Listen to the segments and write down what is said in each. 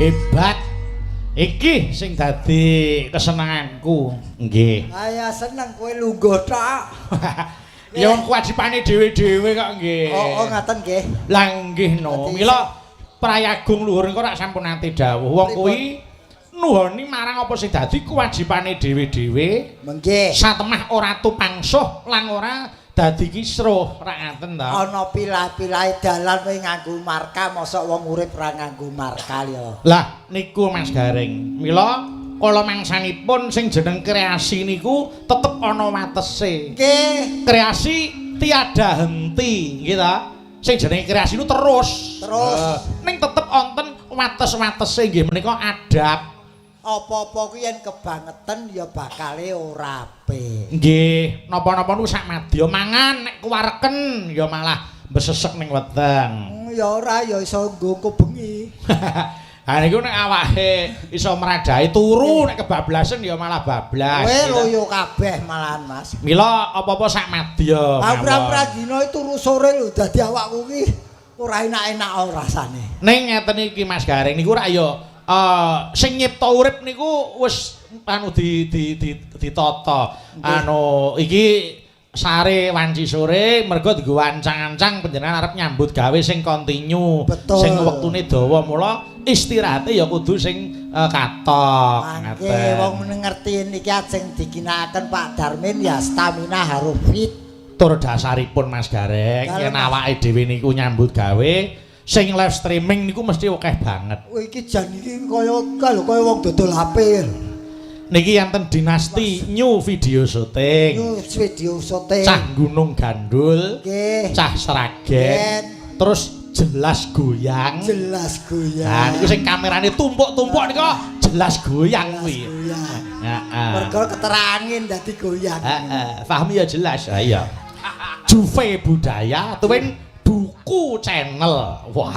Hebat. Iki sing dadi kesenenganku. Nggih. Ayo seneng kowe lungguh tok. Ya wong kewajibane dhewe-dhewe kok nggih. Oh, oh ngaten nggih. Lah nggih no. Dadi Mila Prayagung luhur engko rak sampun nate dawuh. Wong kuwi nuhoni marang apa sing dadi kewajibane dhewe-dhewe. Nggih. Satemah ora tupangsuh lan ora dadi kisruh, rak ngaten to. Ana pilah-pilahe dalan kowe nganggo marka, mosok wong urip ora nganggo marka ya. Lah niku Mas Gareng. Mila kala mangsanipun sing jeneng kreasi niku tetep ana watese. Nggih. Kreasi tiada henti, nggih ta? Sing jenenge kreasi niku terus. Terus. Ning tetep wonten wates-watese nggih menika adab. Apa-apa kuwi yen kebangeten ya bakale ora apik. Nggih, napa-napa niku sak madya mangan nek kuwareken ya malah besesek ning weteng. Ya ora ya iso nggo engko bengi. Ha niku nek awake iso mradahi turu nek kebablasen ya malah bablas. Kowe loyo kabeh malahan Mas. Mila apa-apa sak madya. Ora-ora dina turu sore lho dadi awakku ki ora enak-enak rasane. Ning ngeten iki Mas Gareng niku rak ya sing nyipta urip niku wis anu di di di ditata. Anu iki sare wanci sore mergo dienggo ancang-ancang panjenengan arep nyambut gawe sing kontinu, sing wektune dawa, mula istirahate ya kudu sing katok. Nggih, wong ngerti niki ajeng diginakaken Pak Darmin ya stamina harus fit. Tur dasaripun Mas Gareng yen awake dhewe niku nyambut gawe sing live streaming niku mesti akeh banget. Oh iki jan iki kaya kaya wong dodol HP. Niki enten Dinasti New Video Shooting. New Video Shooting. Cah Gunung Gandul. Nggih. Cah Sragen. Terus jelas goyang. Jelas goyang. Nah niku sing kamerane tumpuk-tumpuk niku jelas goyang kuwi. Goyang. Heeh. Mergo keterangin dadi goyang. Heeh, Fahmi ya jelas. Ha iya. Juve Budaya tuwin Duku Channel. Wah.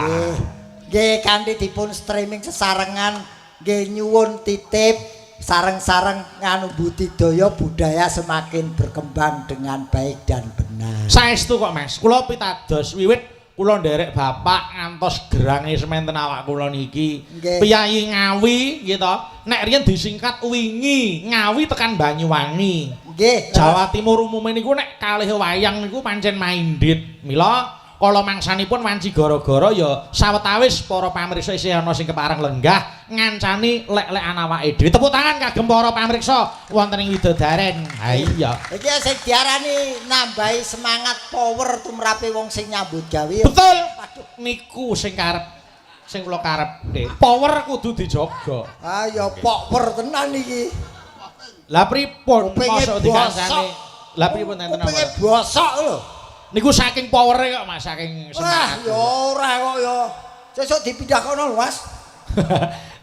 Nggih, kanthi dipun streaming sesarengan nggih nyuwun titip sareng-sareng nganu budidaya budaya semakin berkembang dengan baik dan benar. Saestu kok Mas, kula pitados wiwit kula nderek bapak ngantos gerange sementen awak kula niki. Piyayi Ngawi nggih to. Nek riyen disingkat wingi, Ngawi tekan Banyuwangi. Nggih. Jawa Timur umume niku nek kalih wayang niku pancen maindit. Mila kala mangsanipun wanci gara-gara ya sawetawis para pamirsa isih ana sing kepareng lenggah ngancani lek-lekan awake dhewe. Tepuk tangan kagem para pamirsa wonten ing widodaren. Ha iya. Iki sing diarani nambahi semangat power tumrape wong sing nyambut gawe. Betul. Waduh, niku sing karep sing kula karepke. Power kudu dijaga. Ah ya power tenan iki. Lah pripun mosok dikancani? Lah pripun enten apa? Kupinge bosok lho. Niku saking powere kok Mas, saking semangat. Wah, ya ora kok ya. Sesuk dipindah kono lho, Mas.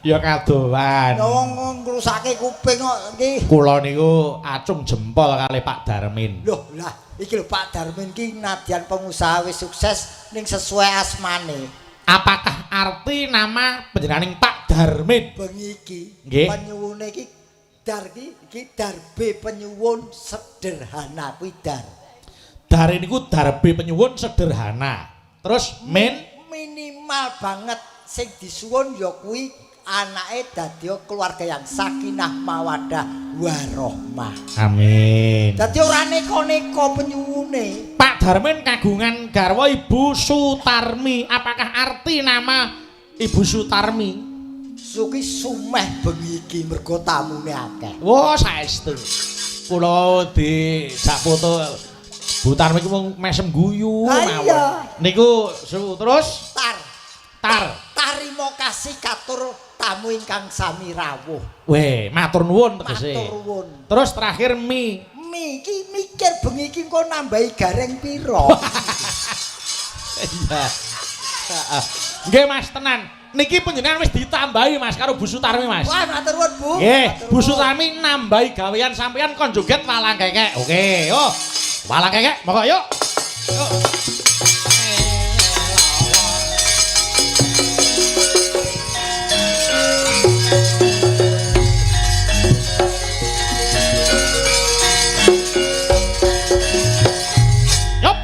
Ya kadowan. Ya wong ngrusake kuping kok iki. Kula niku acung jempol kalih Pak Darmin. Loh, lah iki lho Pak Darmin ki nadyan pengusaha wis sukses ning sesuai asmane. Apakah arti nama panjenenganing Pak Darmin? Bengi iki nggih. Penyuwune iki dar iki iki darbe penyuwun sederhana kuwi dar. Dar niku darbe penyuwun sederhana. Terus min minimal banget sing disuwun ya kuwi anake dadi keluarga yang sakinah mawadah warohmah. Amin. Dadi ora neko-neko penyuwune. Pak Darmin kagungan garwa Ibu Sutarmi. Apakah arti nama Ibu Sutarmi? Suki sumeh bengi iki mergo tamune akeh. Wah, saestu. Kula dijak foto Bu Tarmi iku mung mesem guyu mawon. Niku su terus tar tar tarima kasih katur tamu ingkang sami rawuh. Weh, matur nuwun tegese. Matur nuwun. Terus terakhir mi. Mi iki mikir bengi iki engko nambahi gareng pira. Iya. Heeh. Nggih Mas tenan. Niki panjenengan wis ditambahi Mas karo Bu Sutarmi Mas. Wah, matur nuwun Bu. Nggih, Bu Sutarmi nambahi gawean sampeyan kon joget walang kekek. Oke, yo. Walang kekek, monggo yuk. Yuk. Yup.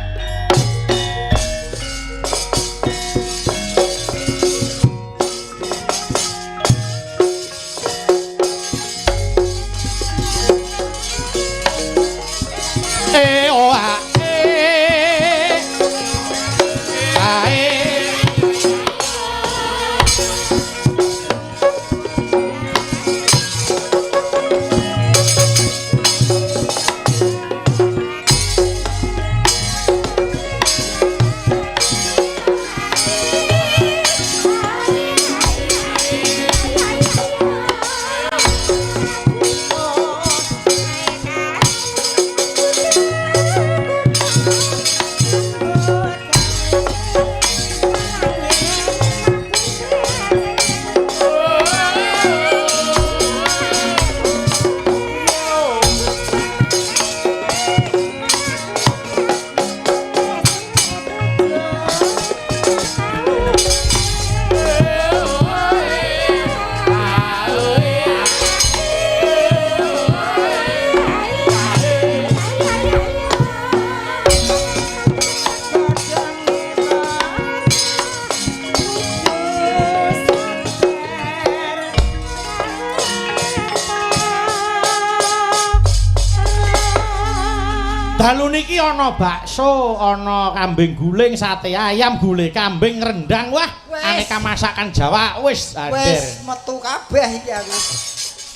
ana bakso, ana kambing guling, sate ayam, gule kambing, rendang, wah, Wes. aneka masakan Jawa wis hadir. Wis metu kabeh iki aku.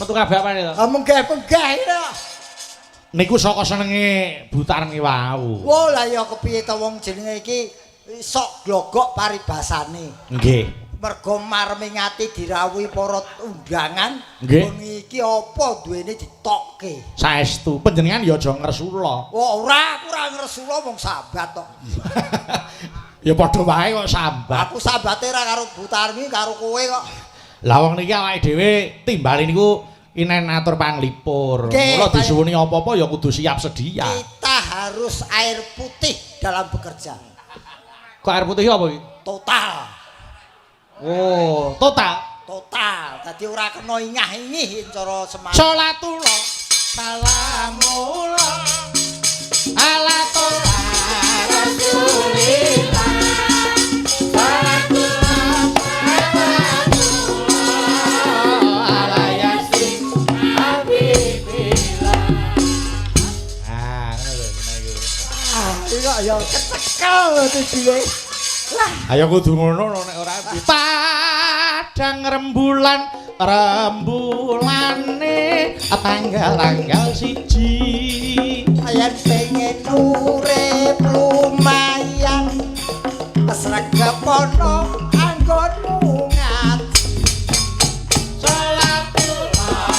Metu kabeh apane to? Ah, menggeh-menggeh iki. Niku saka senenge Bu Tarmi wau. Wah, lah ya kepiye to wong jenenge iki sok glogok paribasane. Nggih. Mergo marming ati dirawuhi para undangan, bengi iki apa duwene ditokke. Saestu panjenengan ya aja ngresula. Wah, ora, aku ora ngresula wong sambat tok. Ya padha wae kok sambat. Aku sambate ora karo Bu Tarmi, karo kowe kok. Lah wong niki awake dhewe timbali niku inen atur panglipur. Mula disuwuni apa-apa ya kudu siap sedia. Kita harus air putih dalam bekerja. Kok air putih apa iki? Total. Oh, total. Total. Dadi ora kena ingah-ingih cara semangat. Salatullah salamullah ala tola rasulillah. Salatullah salamullah ala yasin habibillah. Ah, ngono lho ngene iku. Ah, iki kok ya kecekel tujuhe. Lah, Ayo kudu ngono no, nek ora padang rembulan rembulane tanggal-tanggal 1. Yen pengen urip lumayan sregep ana anggonmu ngaji. Salatullah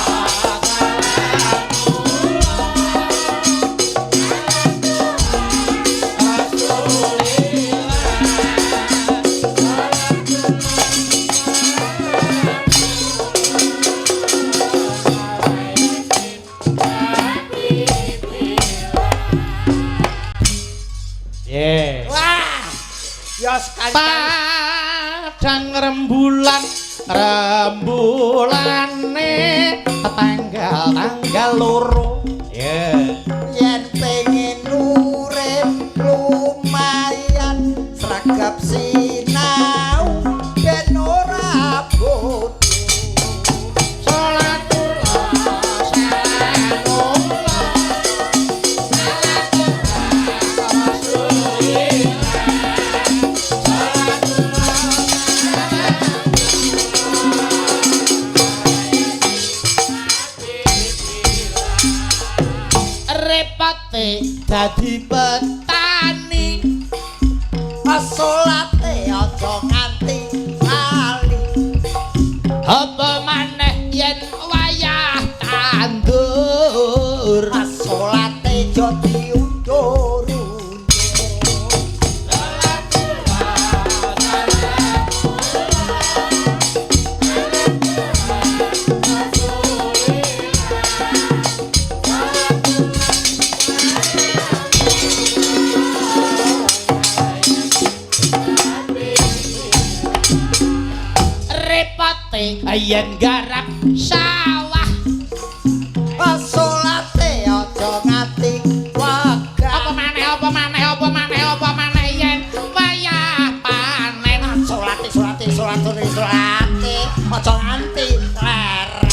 Yeah. Wah, ya sekali-kali. Padang rembulan rembulane tanggal-tanggal 2. Yeah. Yen pengen urip lumayan sregep sinau ben ora bodho. Salatullah salamullah repote dadi petani. Salate aja nganti lali. Apa maneh yen wayah tandur. Salate aja diundur-undur. Repote yen garap sawah. Salate aja nganti wegah. Apa maneh apa maneh apa maneh apa maneh yen wayah panen. Salate salate salate salate aja nganti leren.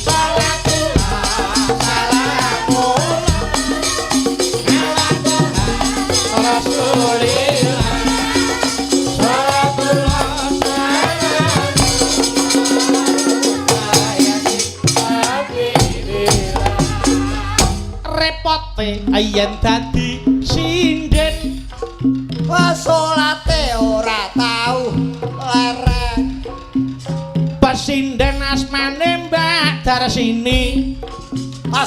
Salatullah salamullah ala rasulillah. Salatullah repote yen dadi sinden. Salate ora tau leren. Pesinden asmane Mbak Darsini.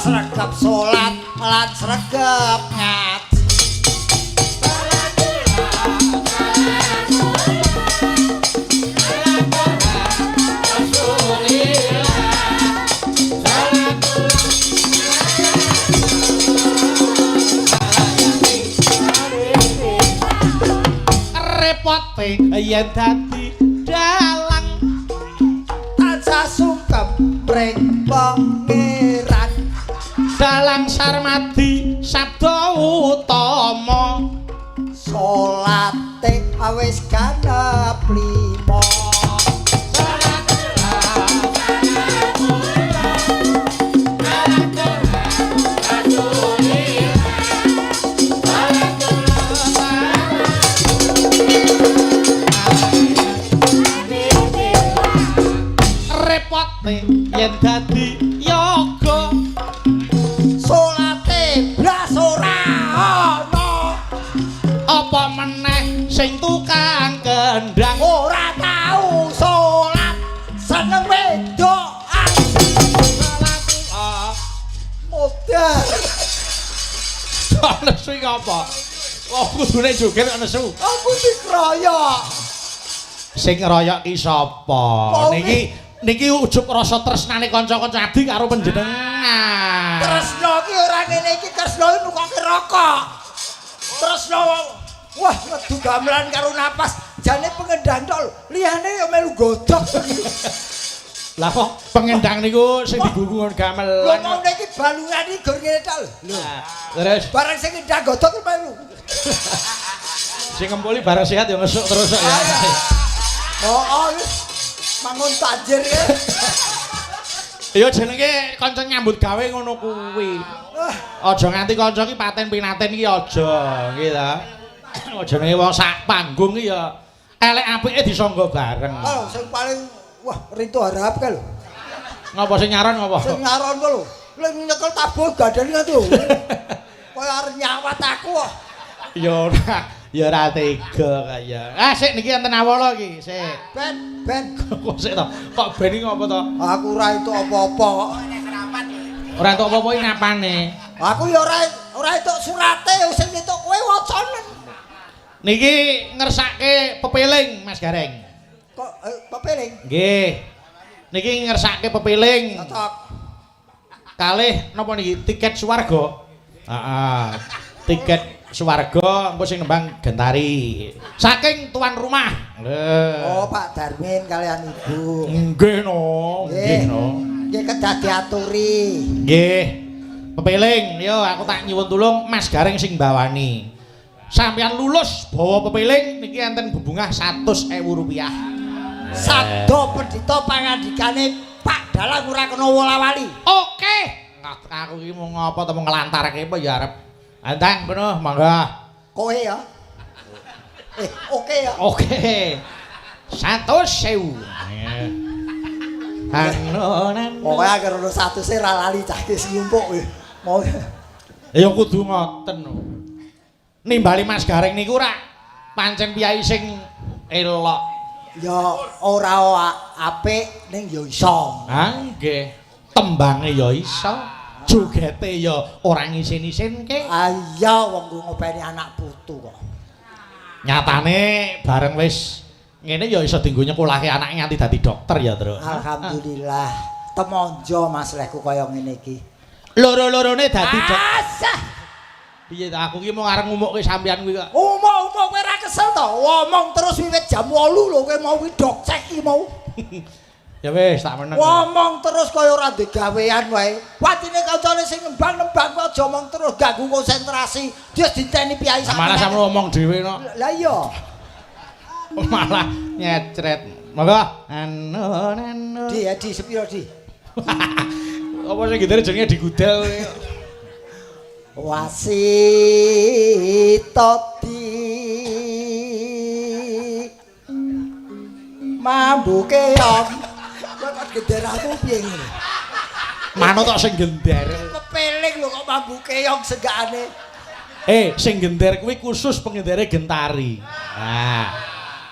Sregep salat lan sregep ngaji. Repote yen dadi dalang. Tansah sungkem mring pangeran. Dalang Sarmadi sabda utama. Salate wis ganep 5. Salatullah Salate yen dadi yoga, Salate blas ora ana. Apa meneh sing tukang kendang Ora tau salat, seneng wedokan. Ah, Modar. Nesu iki apa? Wah, kudune joget kok nesu. Aku dikroyok. Sing ngeroyok ki sapa? Niki niki ujug rasa tresnane kanca-kanca adi karo panjenengan. Tresno ki ora ngene iki, tresno ki nukoke rokok. Tresno wah ngedu gamelan karo napas. Jane pengendang tok lho. Liyane ya melu godhog. Lah kok pengendang niku sing digugu Lho gamelan. mau iki balungan iki gor ngene tok lho. Nah, terus Bareng sing ngendang godhog ki melu. Sing ngempuli bareng sehat ya ngesuk terus kok ya. Oh, oh, mangun takjir ya. Ya jenenge kanca nyambut gawe ngono kuwi. Ah, Aja nganti kanca ki paten pinaten ki aja, nggih ta. Jenenge wong sak panggung ki ya elek apike disangga bareng. Oh, sing paling wah Rinto Harahap kae lho. Ngapa sing nyaron ngapa? Sing nyaron ku lho. Lek nyekel tabuh gandane nganti lho. Kaya arep nyawat aku kok. Ya ora, ya ora tega kaya. Ah sik niki enten awala iki, sik. Ben, ben. Kok sik to? Kok ben iki ngopo to? Aku ora entuk apa-apa kok. Ora entuk apa-apa iki ngapane? Aku ya ora ora entuk surate sing entuk kowe wacanen. Niki ngersake pepeling Mas Gareng. Kok pepeling? Nggih. Niki ngersake pepeling. Cocok. Kalih napa niki tiket swarga. Heeh. Tiket swarga engko sing nembang Gentari. Saking tuan rumah. Lho. Oh, Pak Darmin kalian Ibu. Nggih no, nggih no. Nggih kedah diaturi. Nggih. Pepeling, yo aku tak nyuwun tulung Mas Gareng sing bawani. Sampeyan lulus bawa pepeling niki enten bebungah 100.000 rupiah. Sabda pendhita pangandikane Pak Dalang ora kena wola-wali. Oke. Aku iki mau ngopo to, mau nglantarke apa ya arep. Antang penuh mangga. Kowe ya. Oke ya. Oke. 100.000. Anu nan. Pokoke anggere ono 100 e ra lali cah ki sing ngumpuk kuwi. Mau Ya kudu ngoten. Nimbali Mas Gareng niku rak pancen piyai sing elok. Ya ora apik ning ya iso. Ha nggih. Tembange ya iso, jogete ya ora ngisin-isinke. Ah iya wong ku ngopeni anak putu kok. Nyatane bareng wis ngene ya iso dienggo nyekolahke anake nganti dadi dokter ya, Tru. Alhamdulillah. Temonjo Mas lehku kaya ngene iki. Loro-lorone dadi dokter. Asah. Piye ta aku ki mau arep ngumukke sampean kuwi kok. Umuk-umuk kowe ora kesel to? Ngomong terus wiwit jam 8 lho kowe mau kuwi dok cek iki mau. Ya wis tak meneng. Ngomong terus kaya ora ndek gawean wae. Watine kancane sing nembang-nembang kok aja omong terus ganggu konsentrasi. Dia diteni piyai sak. Malah sampe ngomong dhewe no. Lah iya. Malah nyecret. Monggo. Anu anu. Di ya di sepiro di. Apa sing gitare jenenge digudel. Wasita di mambu keong. Kowe kok gender aku piye ngene? Manut tok sing gender. Pepeling lho kok mambu keong senggakane. Sing gender kuwi khusus pengendare Gentari. Nah.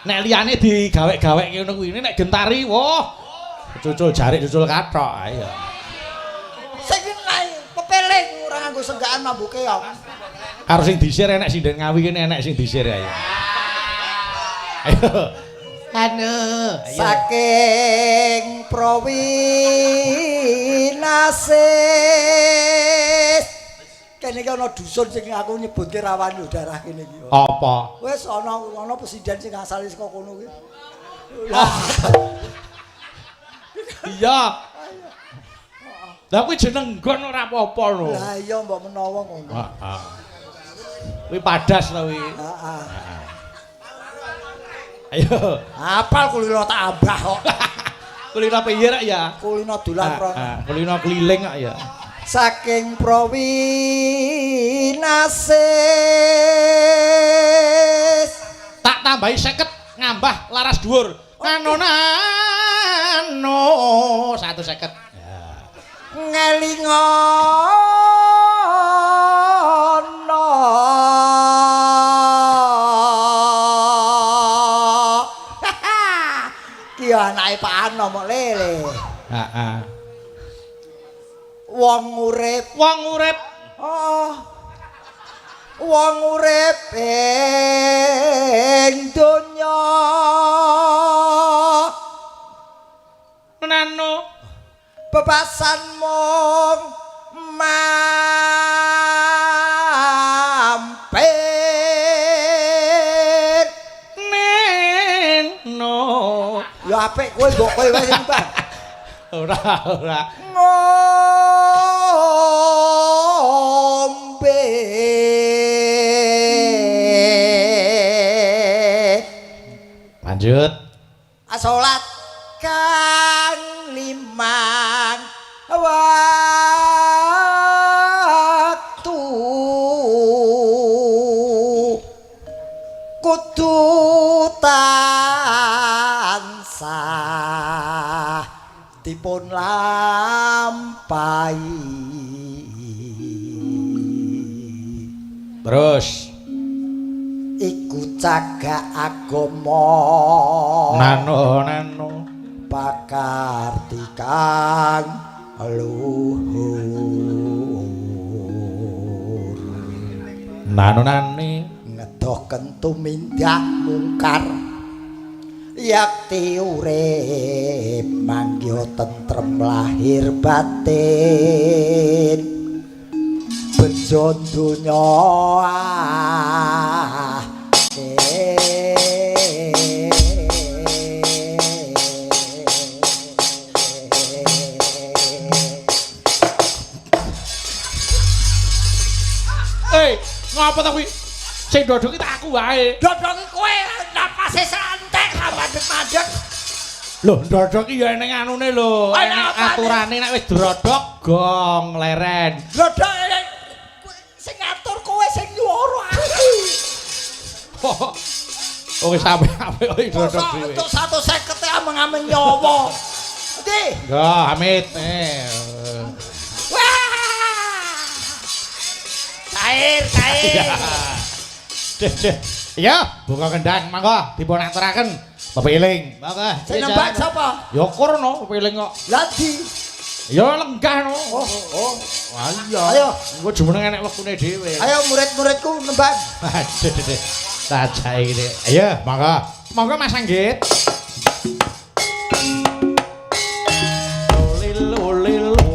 Nek liyane digawe-gawe ngono kuwi, nek Gentari wah cucul jarik cucul kathok ayo. Sing nae pepeling ora nganggo senggakan mambu keong. Karo sing disir enek sinden Ngawi kene enek sing disir ayo. Ayo. Anu, ayo. Saking Prowinasis. Kene iki ana dusun sing aku nyebutke rawan lho daerah kene iki. Apa? Wis ana ana presiden sing asale saka kono kuwi. Lah, Iya. Lah kuwi jeneng nggon ora apa-apa lho. lah iya mbok menawa ngono. Heeh. Kuwi padas to kuwi. Heeh. Ayo. Apal kulino tak ambah kok. Kulino piye rek ya? Kulino dolan rono. Ah, kulino keliling kok ya. Saking Prowinasis. Tak tambahi 50 ngambah laras dhuwur. Nganu Nano 150. Ya. Ngelingono ki anake Pak Ano mok lele. Heeh. Wong urip, Wong urip, oh, wong urip ing donya nano bebasan mung mampir. Neno. Ya apik kowe mbok kowe wae sing Mbah. Ora, ora. Ngombe. Lanjut. Salat kang limang waktu kudu tansah dipun lampahi. Terus. Iku cagak agama Nano nano pakarti kang luhur. Nano nani ngedoken tumindak mungkar yakti urip manggiha tentrem lahir batin bejo donya Eh, ngapa ta kuwi? Sing dodok iki tak aku wae. Dodok kowe napase santek madhek-madhek. Lho, ndodok iki ya eneng anune lho, eneng aturane nek wis drodok gong leren. Dodok sing ngatur kowe sing nyuwara aku. Oke sampe apik kok drodok dhewe. Entuk 150 ameng-ameng nyawa. Endi? Enggak, amit. Wah. Cair, cair. Deh, deh. Iya, buka kendang mangga dipun aturaken. Pepiling. Mangga. Sing nembak sapa? Ya kurno pepiling kok. Lah ndi? Ya lenggah no. Oh, oh. Wah iya. Ayo. Engko jumeneng enek wektune dhewe. Ayo murid-muridku nembang. Aduh, deh. Tak jake iki. Ayo, mangga. Mangga Mas Anggit. Lil lil lul.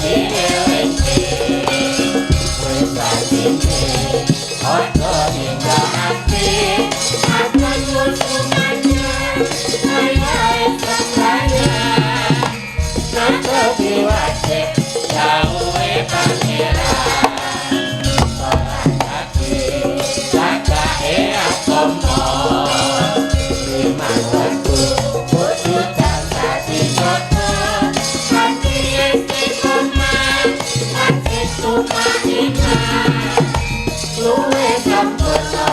Dielingke wis dadine aja ninggalake aja nyusunane kaya sembrayang netepi wajib dawuhe Pangeran salat kaki cacake agama lima waktu kudu tansah dijaga kanthi istiqomah kanthi tumaninah luwih sempurna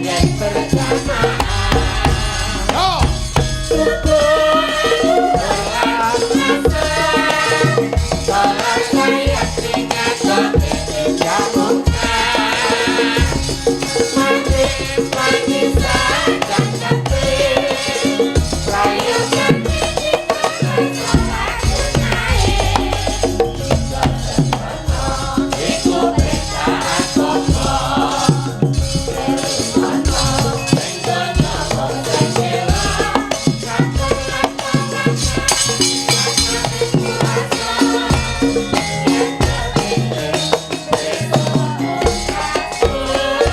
yen berjamaah. Yo. Subuh lan asar salat sayat ngadoke tindak mungkar maghrib lan isya jam prayoga salat sunahe iku perintah agama elingono ing donya wong sing ilang sampun lan kuwasa yen kepingin besok mungkasuran.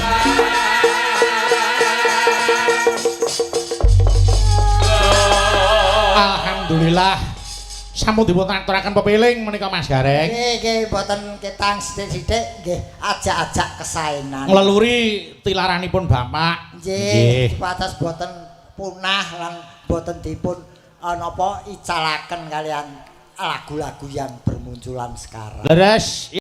Alhamdulillah. Sampun dipun aturaken pepiling menika, Mas Gareng. Nggih, nggih, mboten ketang sithik-sithik nggih ajak-ajak kesaenan. Ngleluri tilaranipun Bapak. Nggih, supados boten punah lan boten dipun napa icalaken kalian lagu-lagu yang bermunculan sekarang. Leres.